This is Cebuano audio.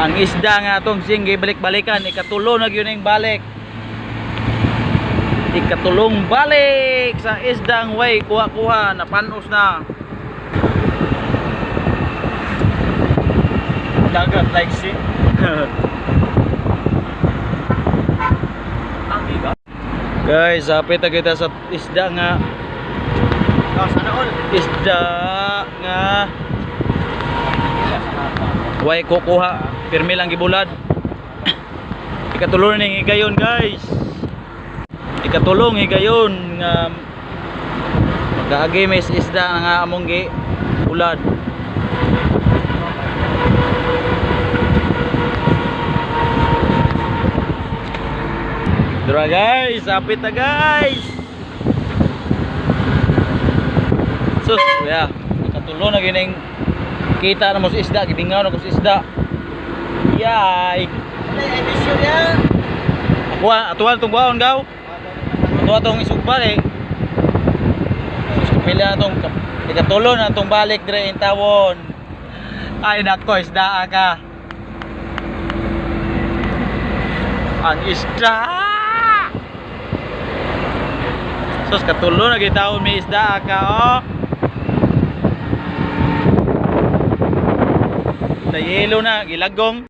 Ang isda nga atong singge balik-balikan, ikatulo na gyud ning balik. Ikatulong balik sa isdang way kuha-kuha, napanos na. Dagat like sea. Ang iga. Guys, hapit na kita sa isda nga Oh, sana all. Isda nga way kukuha, pirmi lang gibulad. Ikatulo ning higayon, guys. Ikatulong higayon nga makaagi mis isda nga among gi bulad. Dura guys, hapit na, guys. Sus, kuya, ikatulo na gining kita na mo sa isda, gibingaw na ko sa isda. Yay! Ay, miss you ya. Ako, atuan tong buhaon gaw. Atuwa tong isugbal eh. Sus, kapila na tong ikatulo na tong balik dire in tawon. Ay nako, isda ka. Ang isda! Sus, katulo na gitawon may isda ka, oh. Sa yelo na, gilagong.